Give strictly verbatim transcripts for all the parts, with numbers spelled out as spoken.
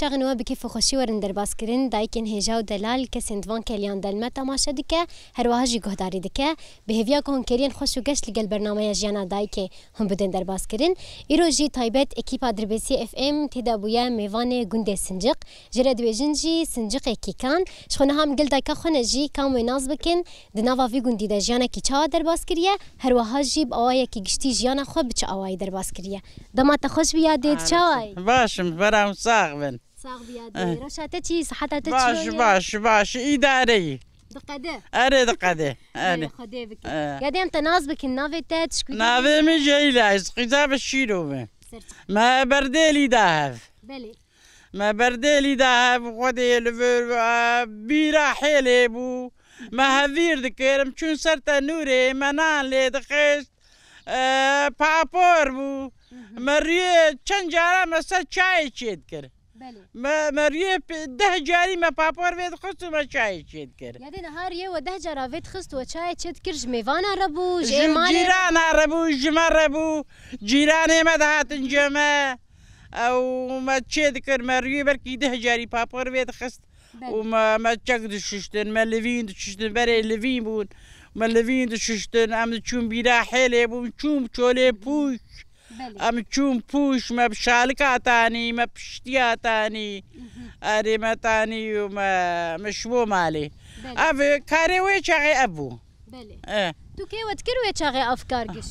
Çaxên we bi kêf û xweşî werin derbaskirin, dayikên hêja û delal, kesên di van keliyan de li me temaşe dike, her wiha jî guhdarî dike. Bi hêviya ku hûn keriyên xweş û geş li gel bernameya Jiyana Dayikê hûn bidin derbaskirin. Îro jî taybet ekîpa Dirbêsiyê F M tê de bûye mêvanê gundê Sinciq. Jê re dibêjin jî Sinciqê Kîkan. Ji xwe niha em gel dayika xwe ne jî kam wê nas bikin, di nava vî gundî de jiyanekî çawa derbas kiriye, her wiha jî bi awayekî giştî jiyana xwe bi çi awayî derbas kiriye. Dema te xweş bî yadê, tu çawa yî? Baş im, bera hûn sax bin. Sax bî yadê. Eh. Rewşa te çi, siheta te çi Baş, ye? Baş, baş. Îdare yî. Diqede? Erê, diqede. Erê. Erê, Xwedê bike. Eh. Yadê, em te nas bikin, navê te, tişkî Navê min Ceyla ye, qîza bi şîro be. Ser çi? Me berdêlî da hev. Belê. Me berdêlî da hev, Xwedê li vir, e, bîra hêlê bû. Me hevîr dikir, em çûn ser tenûrê, me nan lê dixist. E, papor bû. Hı hı. Me rûyê çend cara me ser çayê çê dikir. Belê. Me, me rûyê pe-, deh carî me papor vê dixist û me çayê çê dikir. Yadê niha rûyê we deh cara vê dixist û we çayê çê dikir, ji mêvanan re bû, ji Ji ê malê re cîrana re bû, ji me re bû. Cîranê me dihatin cê me. Ew me çê dikir, me rûyê belkî deh carî papor vê dixist. Belê. Û me, me çek dişuştin, me livîn dişuştin, berê livîn bûn. Me livîn dişuştin, em diçûn bîra hêlê bûn, çûm çolê pûş. Belê. Em çûn pûş, me bi şalika tanî, me piştiya tanî. Mhm. Erê me tanî û me, me şibo malê. Belê. Ev, karê wê çaxê ev bû. Belê. E. Tu kê we dikir wê çaxê ev kar giş?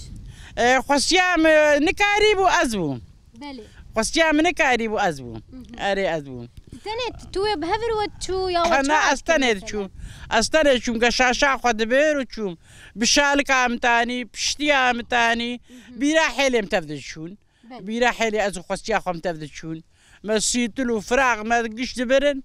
E, xwestiya me nikarî bû ez bûm. Belê. Xwestiya min nikarî bû ez bûm. Mhm. Erê ez bûm. Tenê tu wê bi hev re we çû ya we Hena çawa ez tenê diçûm. Ez tenê çûm, geşaşa xwe dibir û çûm. Bi şalika em tanî, piştiya em tanî, Mhm. bîra hêlê em tev diçûn. Belê. Bîra hêlê ez û xwestiya xwe em tev diçûn. Me sîtil û firaq me giş dibirin.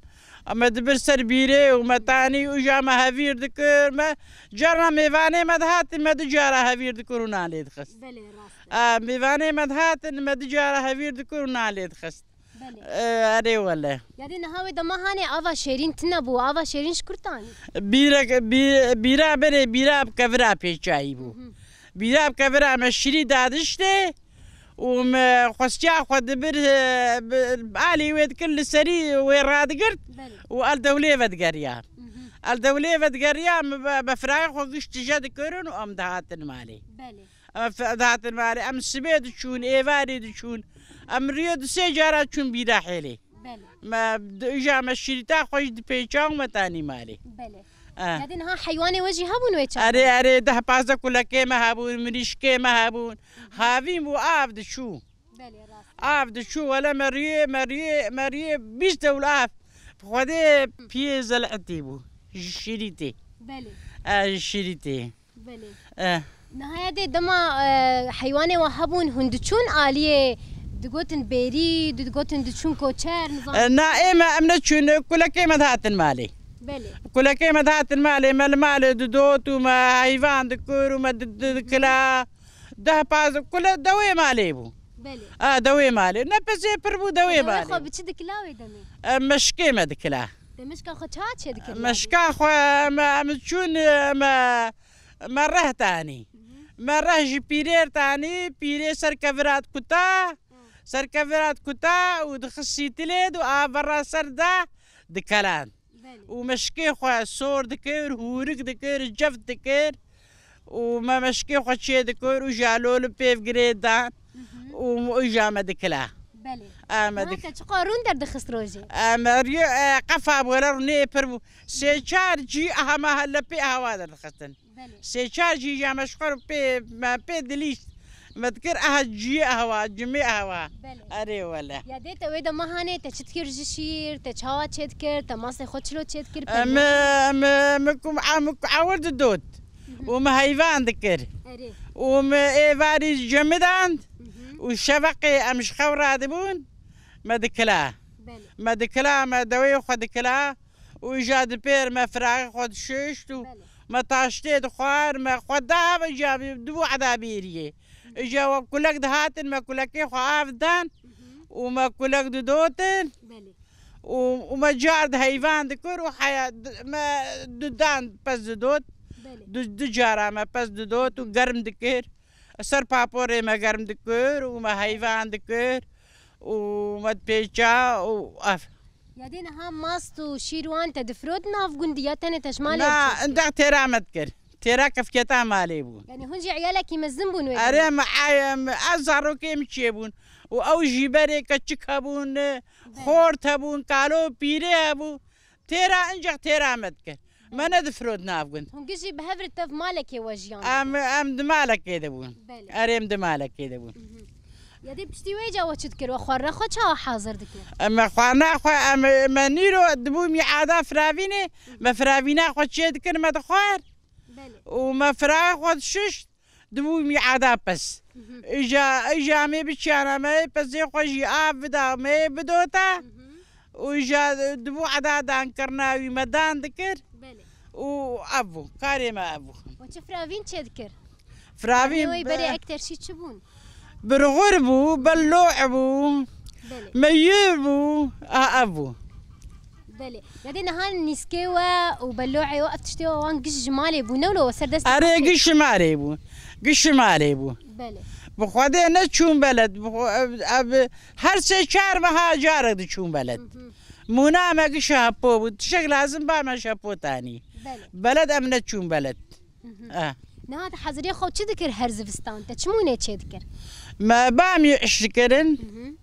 Me dibir ser bîrê û me tanî û ja me hevîr dikir. Me carna mêvanê me dihatin, me du cara hevîr dikir û nan lê dixist. Belê, rast e. A, mêvanê me dihatin, me du cara hevîr dikir û nan lê dixist. Belê. E, erê wele. Yadê niha wê dema hanê ava şêrîn tune bû, ava şêrîn ji kur tanî? Bîrek, bî-, bîra berê, bîra bi kevira pêçayî bû. Hı hı. Bîra bi kevira me şirî dadiştê û me xwestiya xwe dibir, e, bi, alî wê dikir li serî wê radigirt Belê. û el dewlê vedigeriya. Hı hı. El dewlê vedigeriya, me be, be firayê xwe giş tije dikirin û em dihatin malê. Belê. Em fe-, dihatin malê, em sibê diçûn, êvarê diçûn. Em rûyê du sê cara çûn bîra hêlê. Belê. Me di, îja me şirîta xwe jî dipêça û me tanî malê. Belê. Eh. Yadê niha heywanê we jî hebûn wê çaxê? Erê, erê, deh pazdeh kulekê me hebûn, mirîşkê me hebûn. Havîn bû, av diçû. Belê, rast. Av diçû, wele me rûyê, me rûyê, me rûyê bîst ewlav. Xwedê piyê zel'etî bû. Ji şirîtê. Belê. Eh, ji şirîtê. Belê. Eh. Niha yadê dema, e, heywanê we hebûn, hûn diçûn aliyê, digotin bêrî, digotin diçûn koçer, nizam. Eh, na, ê me, em neçûn, kulekê me dihatin malê. Belê. Kulekê me dihatin malê, me li malê didot û me heyvan dikir û me di-, di-, dikila. Deh paz kule dewê malê bû. Belê. A, dewê malê. Nefesê pir bû dewê Dewê malê. xwe bi çi dikila wê demê? E, meşkê me dikila. Te meşka xwe çawa çêdikir yadê? Meşka xwe me, em çûn, e, me, me reh tanî. Hı hı. Me reh ji pîrêr tanî, pîrê ser kevira dikuta, Hı. ser kevira dikuta û dixist sîtilê de û a vera ser de dikelan. Belê. Û meşkê xwe sor dikir, hûrik dikir, ceft dikir û me meşkê xwe çê dikir û jalo li pêv girê dan Hı hı. û îja me dikila. Belê. A, me Niha dik- te çiqa rûn derdixist rojê? A, me rû-, e, qefa bû, hele rûnê pir bû. Sê çar cî aha me he-, li pê aha wa derdixistin. Belê. Sê çar cî ya me ji xwe re pê, me pê dilîst. Me dikir aha ciyê aha wa, cimê aha wa. Belê. Erê wele. Ya dê te wê de mehanê te çi dikir ji şîr, te çawa çêdikir, te masê xwe çilo çêdikir, Em, peyvê? em, em, ku, em, ku awir didot. Mhm. Û me heyvan dikir. Erê. Û me êvarî cemidan. Mhm. Û şeveqê em ji xew radibûn. Me dikila. Belê. Me dikila, me dewê xwe dikila. Û îja di pêr me firaxê xwe dişişt û Belê. me taştê dixwar, me xwe da ve îja bi-, di wada bêriyê. Îja we kulek dihatin, me kulekê xwe av dan Mhm. û me kulek didotin Belê. û, û me car di heyvan dikir û heya di-, me didan pez didot. Belê. Du, du cara me pez didot û germ dikir. Ser paporê me germ dikir û me heyvan dikir û me dipêça û ev. Ya dê niha mast û şîr wan te difirot nav gundî ya tenê te ji malê Na, re çêdikir? Index têra me dikir. Têra kefketa malê bû. Yani hûn jî eyalekî mezin bûn wê Erê demê? me, ay, em, ez zarokê min çêbûn. Û ew jî berê keçik hebûn, Belê. Xort hebûn, kalo pîrê hebû. Têra, incex têra me dikir. Me Belê. Nedifirot nav gund. Hûn gişî bi hev re tev malekê we jiyan Em, dikin? Em di malekê de bûn. Belê. Erê em di malekê de bûn. Mhm. Ya dê piştî wê ca we çi dikir? We xwarina xwe çawa hazir dikir? Em xwarina xwe, em, me nîro dibû mîada firavînê, me firavîna xwe çê dikir, me dixwar. Belê. Û me fira xwe dişişt, dibû mîada pez. Mhm. Îja, îja em ê biçiyana, me ê pezê xwe jî av bida, me ê bidota. Mhm. Û îja dibû eda dankirina wî, me dan dikir. Belê. Û ev bû, karê me ev bû. We çi firavîn çê dikir? Firavîn Nê wê berê be- ekter şî çi bûn? Birxur bû, belloh bû, Belê. Meyir bû, a ev bû. Belê. Ya dê niha nîskê we û belohê we ev tiştê we wan giş ji malê bû, ne wilo we ser dest Erê giş ji malê bû. Giş ji malê bû. Belê. Bi Xwedê neçûn beled. Bi xwe-, ev, ev, her sê çar meha carek diçûn beled. Mhm. Mûna me giş hepo bû. Tişek lazim ba me ji hepo tanî. Belê. Beled em neçûn beled. Mhm. Eh. Niha te heziriyê xwe çi dikir her zivistan? Te çi mûnê çê dikir? Me bamî iş dikirin. Mhm.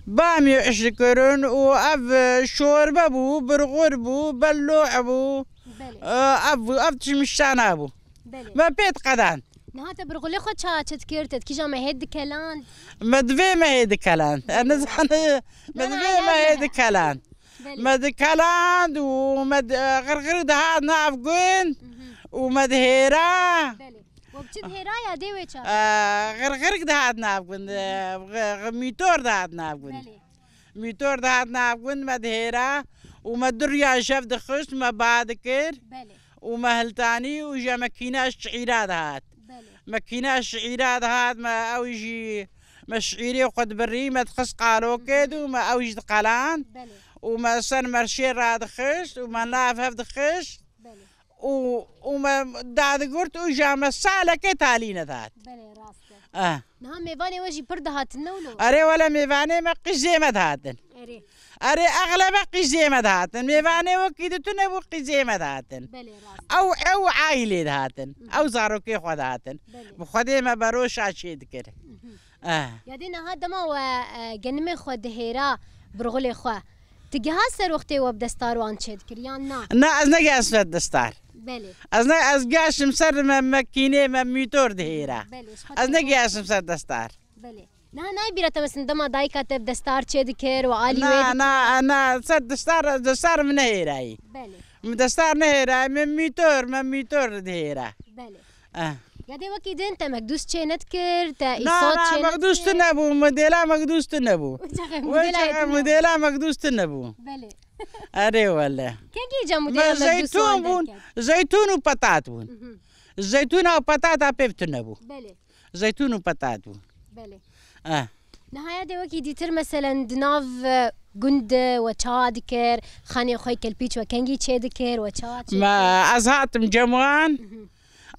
Bamî iş dikirin û ev, e, şorbe bû, birxur bû, belloh bû. Belê. E, ev bû, ev tişt miştana bû. Belê. Me pê diqedan. Niha te birxulê xwe ça çi dikir? Te kîja mehê dikelan? Me divê mehê dikelan. E, Belê. Nizane, me Na, na, divê ya mehê ne. Dikelan. Belê. Me dikeland û me di-, xirxir dihat nav gund Mhm. û me dihêra. Belê. We bi çi dihêra ya dê wê çaxê? Ee, xirxirk dihat nav gund, ee, xi-, xi-, mîtor dihat nav gund. Belê. Mîtor dihat nav gund, me dihêra û me du riya jev dixist, me ba dikir. Belê. Û me hiltanî û ji me kîna şiîra dihat. Belê. Me kîna şiîra dihat, me ew jî, me şiîrê xwe dibirî, me dixist qalokê de û me ew jî diqeland. Belê. Û me ser merşê radixist û me nav hev dixist. Belê. Û, û me dadigirt û ja me salekê talî nedihat. Belê, rast e. Eh. Niha mêvanê we jî pir dihatin, ne wilo? Erê wele mêvanê me qîzê me dihatin. Erê. Erê exlebe qîzê me dihatin. Mêvanê wekî di tune bû qîzê me dihatin. Belê, rast. Ew, ew aîlê dihatin. Mhm. Ew zarokê xwe dihatin. Belê. Bi Xwedê me beroşa çê dikir. Mhm. Eh. Ya dê niha dema we, e, genimê xwe dihêra birxulê xwe, tu giha ser wextê we bi destar wan çê dikir, yan na? Na, ez negiha ser destar. Belê. Ez ne, ez gihaşim ser me, mekînê me mîtor dihêra. Belê, ji xwe Ez te negihaşim ser destar. Belê. Niha nayê bîra te, mesela, dema dayika te bi destar çê dikir û alî wê Na, dikir? Na, na, ser destar, destar min nehêrayî. Belê. Min destar nehêrayî, min mîtor, min mîtor dihêra. Belê. Eh. Ya dê wekî din te mekdûs çê nedikir, te Na, îsot na, çê nedikir? Mekdûs tu nebû, modela mekdûs tu nebû. Çaxê Wê modela çaxê tu nebû. Modela mekdûs tu nebû. Belê. Erê wele. Kengî ca modela Me mekdûs zeytûn wan bûn, derket? Zeytûn û petat bûn. Mhm. Zeytûna û petata pê bi tu nebû. Belê. Zeytûn û petat bû. Belê. Eh. Niha ya dê wekî dîtir, meselen, di nav, e, gund de we çawa dikir, xanê xwe kelpîç we kengî çê dikir, we çawa çê Me, dikir? Ez hatim cem wan, Mhm.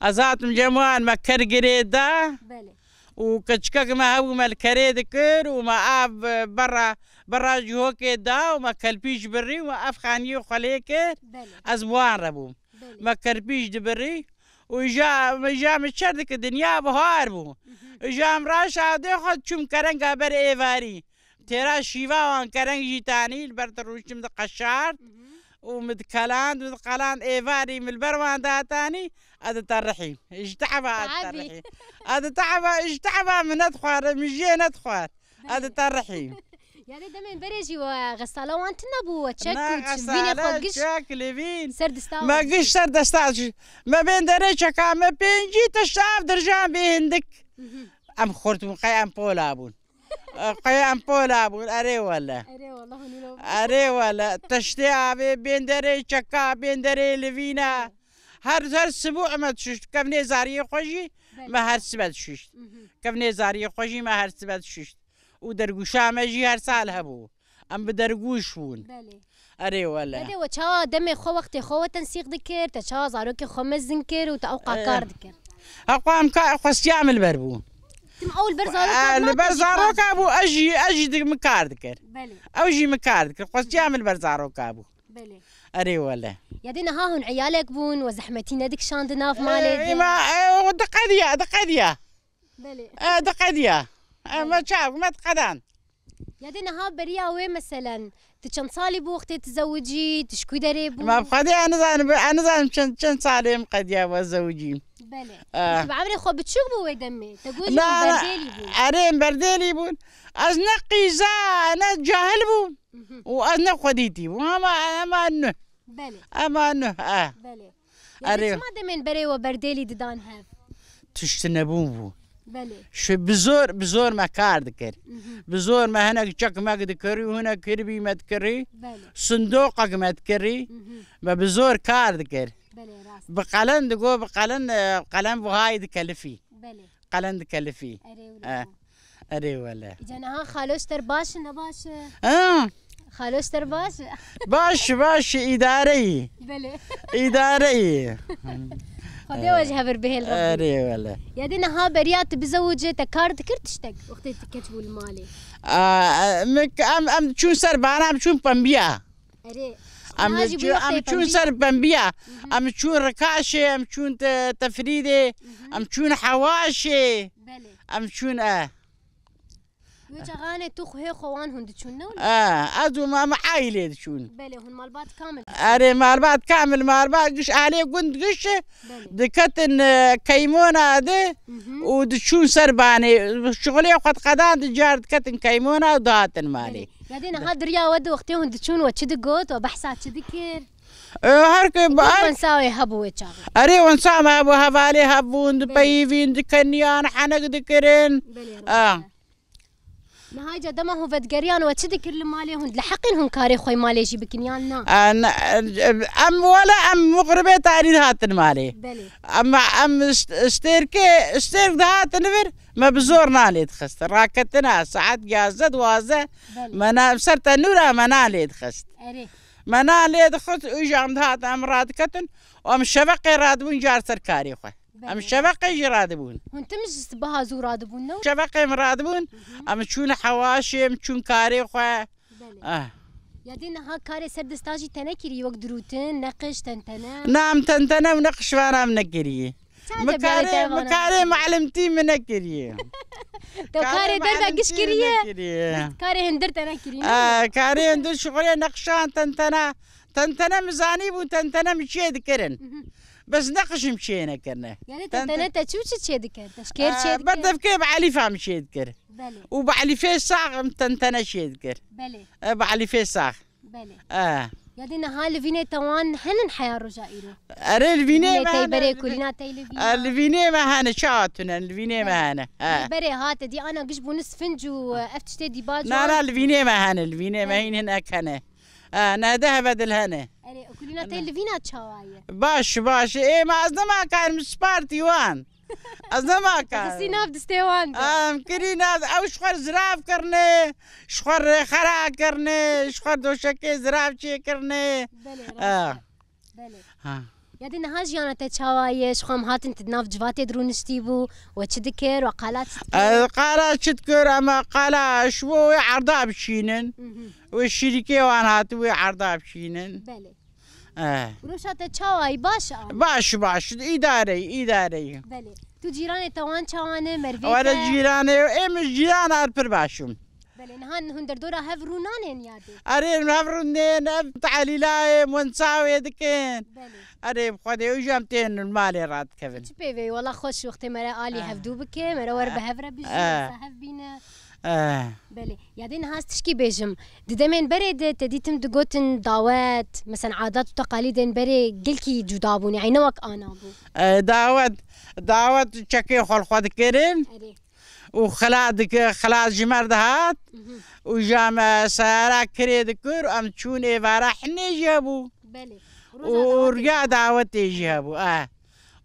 Ez hatim cem wan, me ker girê da. Belê. Û keçikek me hebû, me li kerê dikir û me av, e, berra, berra cihokê da û me kelpîç birî û me ev xaniyê xwe lê kir. Belê. Ez bi wan re bûm. Belê. Me kerpîç dibirî û îja, îja min çer dike, dinya bihar bû. Mhm. Îja em raşa dê xwe çûm kerenga ber êvarî. Têra şîva wan kereng jî tanî, li ber dirûşim diqeşart Mhm. û min dikeland, min diqeland êvarî min li ber wan datanî, ez diterihîm. Ji teheba ez Tabi. diterihîm. Ez ditehiba, ji teheba min nedixwar, min jê nedixwar. Ez Belê. diterihîm. Yani demên berê jî we xesala wan tune bû, we çek Na û çi-, vînê xwe xesale, giş çek, lêvîn. ser dista Me wan giş ser desta jî. Me bên derê çeka me pêncî tişt av dirjan bê hindik. Mhm. Em xurt bûn, qey em pola bûn. Qey em pola bûn, erê wele. Erê wele, hûn wilo bûn. Erê wele, tiştê avê, bên derê çeka, bên derê livîna. Her, her sibû me dişuşt. Kevnê zariyê xwe jî Belê. me her sibe dişuşt. Mhm. Kevnê zariyê xwe jî me her sibe dişuşt. Û dergûşa me jî her sal hebû. Em bi dergûş bûn. Belê. Erê wele. Dede, we çawa demê xwe, wextê xwe we tensîq dikir? Te çawa zarokê xwe mezin kir û te ew qakar Eh. dikir? Heqwa em ka xwestiya min li ber bû. Tim ew li ber zaroka Li ber zaroka bû, ez jî, ez jî di-, min kar dikir. Belê. Ew jî min kar dikir. Xwestiya min li ber zaroka bû. Belê. Erê wele. Ya dê niha hûn eyalek bûn, we zehmetî nedikişand di nav malê de? Ema, e, o diqediya, diqediya. Belê. E, diqediya. E, me çav, me diqedan. Ya dê niha beriya wê meselen, tu çend salî bû wextê tu zewicî, tu ji ku derê bû? Ma bi Xwedê ez nizanim, ez nizanim çend, çend salê min qediya we zewicîm. Belê. E. Tu bi emrê xwe biçûk bû wê demê? Te got jî Na, hûn na. Berdêlî bûn. Erê, em berdêlî bûn. Ez ne qîza, ne cahil bûm. Mhm. Û ez ne xwedîtî bûm. Hema, hema nuh. Belê. Hema nuh, e. Belê. Erê. Yanî çima demên berê we berdêlî didan hev? Tişt nebûn bû. Belê. Şu bi zor, bi zor me kar dikir. Mhm. Bi zor me hinek çek mek dikir, hinek kirbî me dikirî. Belê. Sindoqek me dikirî. Mhm. Me bi zor kar dikir. Belê, rast. Bi qelen digo, bi qelen, e, qelen buhayî dikelifî. Belê. Qelen dikelifî. Erê wilo. E, erê wele. Îca niha xalo ji te re baş e, ne baş e? Ha? Xalo ji te re baş e? Baş, baş, îdare yî. Belê. Îdare yî. Xwedê we ji hev re bihêl Rebbî. Erê wele. Ya dê niha beriya tu bizewice te kar dikir tiştek? Wextê tu keç bû li malê. A, em, em, em çûn ser bana, em çûn pembiya. Erê. Em Niha jî çû-, bû em wextê çûn pembiya. Ser pembiya. Mhm. Em çûn Rikaşê, em çûn te-, Tefrîdê, Mhm. em çûn Hewaşê, Belê. em çûn, e. Wê çaxanê tu xwê xwe wan hûn diçûn, ne wilo? E, ez û me, me aîlê diçûn. Belê, hûn malbat kamil diçûn. Erê, malbat kamil, malbat giş alê gund giş, Belê. Diketin, e, keymona de Mhm. û diçûn ser banê. Şixulê xwe diqedan, di car diketin keymona û dihatin malê. Belê. Ya dê niha diriya we di wextê hûn diçûn we çi digot, we behsa çi dikir? E, her ke Dê her wensa wê hebû wê çaxê. Erê, wensa me hebû, hevalê hebûn, Belê. Dipeyivîn, dikeniyan, henek dikirin. Belê, Ah. rast e. Niha îca dema hûn vedigeriyan we çi dikir li malê hûn? Li heqîn hûn karê xwe yê malê jî bikin yan na? E, ne, e, em wele em muxribê tarî dihatin malê. Belê. Em, em st-, stêrkê, stêrk dihatin vir, me bi zor nan lê dixist. Raketina saet giyazdeh, duwazdeh, Belê. me na, ser tenûra me nan lê dixist. Erê. Me nan lê dixist, û jî em dihatin, em radiketin, û em şeveqê radibûn car ser karê xwe. Em Belê. şeveqê jî radibûn. Hûn tim ji sibeha zû radibûn, ne? Şeveqê em radibûn, Mhm. em çûn hewaşê, em çûn karê xwe. Belê. Ah. Ya dê niha karê ser desta jî te nekirî, wek dirûtin, neqiş, tentene? Na, em tentene û neqiş vana em nekirî. Çawa Mi te karê, berê te mi vana karê nekirî? Melimtî min nekirî. Te Karê karê derve giş melimtî min kiriye? nekirî. Karê hindir te nekirî, ne? Ah, karê hindir şixulê neqişan tentene. Tentene mi zanî bûn, tentene mi çê dikirin. Mhm. Bes neqişim çê nekirine. Yani Tente- tentene te çi û çi çê dikir? Te şkêr çê Ee, dikir? Berdevkê bi Elîfa mi çê dikir. Belê. Û bi Elîfê sax em tentene çê dikir. Belê. E, bi Elîfê sax. Belê. E. Ya dê niha li vînê te wan henin heya roja îro? Erê, li vînê Vînê me tey hene, berê li vî-, kulîna tey li vîna. e, li vînê me hene, çawa tune, li vînê me Belê. hene. E. Berê hate dî ana giş bûne sfinc û, e, ev tiştê dîba Na, ciwan. na, li vînê me hene, li vînê me Belê. hîn hinek hene. E, nehde heve dil hene. Erê, kulîna te Ana. li vîna çawa ye? Baş, baş. Ê, ma ez nema karim spartî wan. Ez nema karim. Xistî nav distê wan de. Em kirî nav, ew ji xwe zirav kirine, ji xwe rêxera kirine, ji xwe doşekê zirav çêkirine. Belê, Ha. rast e. Belê. Ha. Ya dê niha jiyana te çawa ye? Ji xwe em hatin tu di nav civatê de rûniştî bû. We çi dikir? We qala çi dikir? Ez qala çi dikir? Em qala ji bo wê erda bişînin. Mhm. Wê şirîkê wan hatibû wê erda bişînin. Belê. Eh. Rewşa te çawa ye? Baş e? Baş, baş. Îdare ye, îdare ye. Belê. Tu cîranê te wan çawa ne? Merivê Were te? cîranê, ê min cîran ar pir baş im. Belê, niha hûn derdora hev rû nanên ya dê? Erê, hev rû nên, ev tehlîlayê, wensawê dikin. Belê. Erê, bi Xwedê, û jî em tên malê radikevin. Çi pê vê, wela xweş wextê mere alî Eh. hevdû bike, mere were bi hev re bijî, Eh. wesa hev bîne. Eh. Belê. Ya dê niha ez tişkî bêjim. Di demên berê de te dîtim digotin dawet, mesela adat û teqalîdên berê gelkî cuda bûne, ey ne wek ana bû. Eh, dawet, dawet çekê xwe li xwe dikirin. Erê. û xila dike, xila ji me re dihat Mhm. û ja me seyara kirê dikir, em çûn êvara hinê jî hebû. Belê. Û Roja dawetê riya jî. dawetê jî hebû, eh.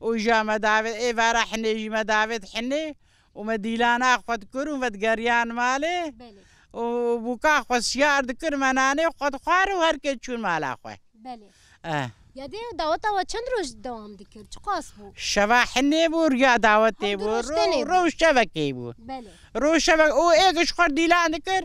Û ja me davet, êvara hinê jî me davet hinê û me dîlana xwe dikir û me digeriyan malê. Belê. Û bûka xwe siyar dikir, me nanê xwe dixwar û her kê çûn mala xwe. Belê. Eh. Ya dê daweta we çend roj dewam dikir? Çiqas bû? Şeva hinê bû, riya dawetê bû, roj tenê bû. Roj şevekê bû. Belê. Roj şevek û êk ji xwe dîlan dikir.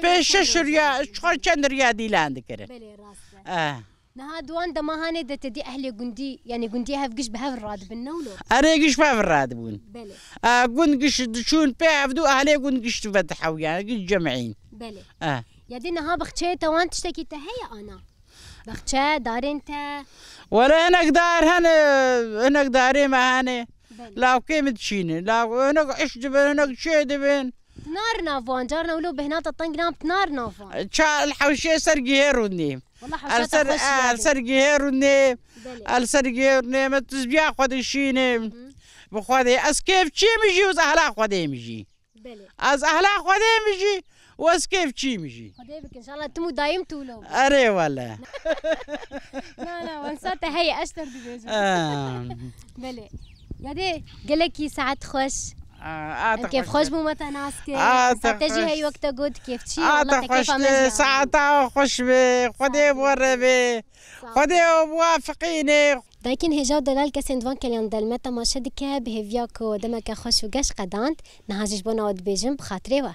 Pê şeş riya, ji xwe çend riya dîlan dikir. Belê, rast e. Eh. Niha di wan dema hanê de te dî ehlê gundî, yanî gundî hev giş bi hev radibin, ne wilo? Erê, giş bi hev radibûn. Belê. Eh, gund giş diçûn pê hevdû ehlê gund giş ve dihewyan, giş cemîn. Belê. Eh. Ya dê niha baxçeyê te wan tiştekî te heye ana? Baxçe, darên te? Wele hinek dar hene, hinek darê me hene. Belê. Lawkê min dişînin. Law-, hinek iş dibin, hinek çê dibin. Ti nari nav wan, carna wilo bêhna te teng nam, ti nari nav wan. Ça li hewşê ser gihê rûnê. Wala hewşa te xweş ya. El ser gihê rûnê. Belê. El ser gihê rûnê, me tizbiya xwe dişînim. Hı. Bi xwe dê. Ez kêfçî min jî û ez ehla xwe dê min jî. Belê. Ez ehla Xwedê min jî û ez kêfçî min jî. Xwedê bike, înşallah tim û dayim tu wilo. Erê wele. Na, na, wensa te heye, ez ter dibêjim. Em. Belê. Ya dê gelekî saet xweş. A, a, em te kêf xweş bû me te nas kir. A, te xweş. Saete jî hey wek te got kêfçî, a, Allah te te xweş kêfa me jî. Saeta xweş be. Xwedê bi we re be. Xwedê we biwafiqîne. Dayikên hêja û delal kesên di van keliyan de li me temaşe dike, bi hêviya ku demeke xweş û geş qedand, niha jî ji bona we dibêjim, bi xatirê we.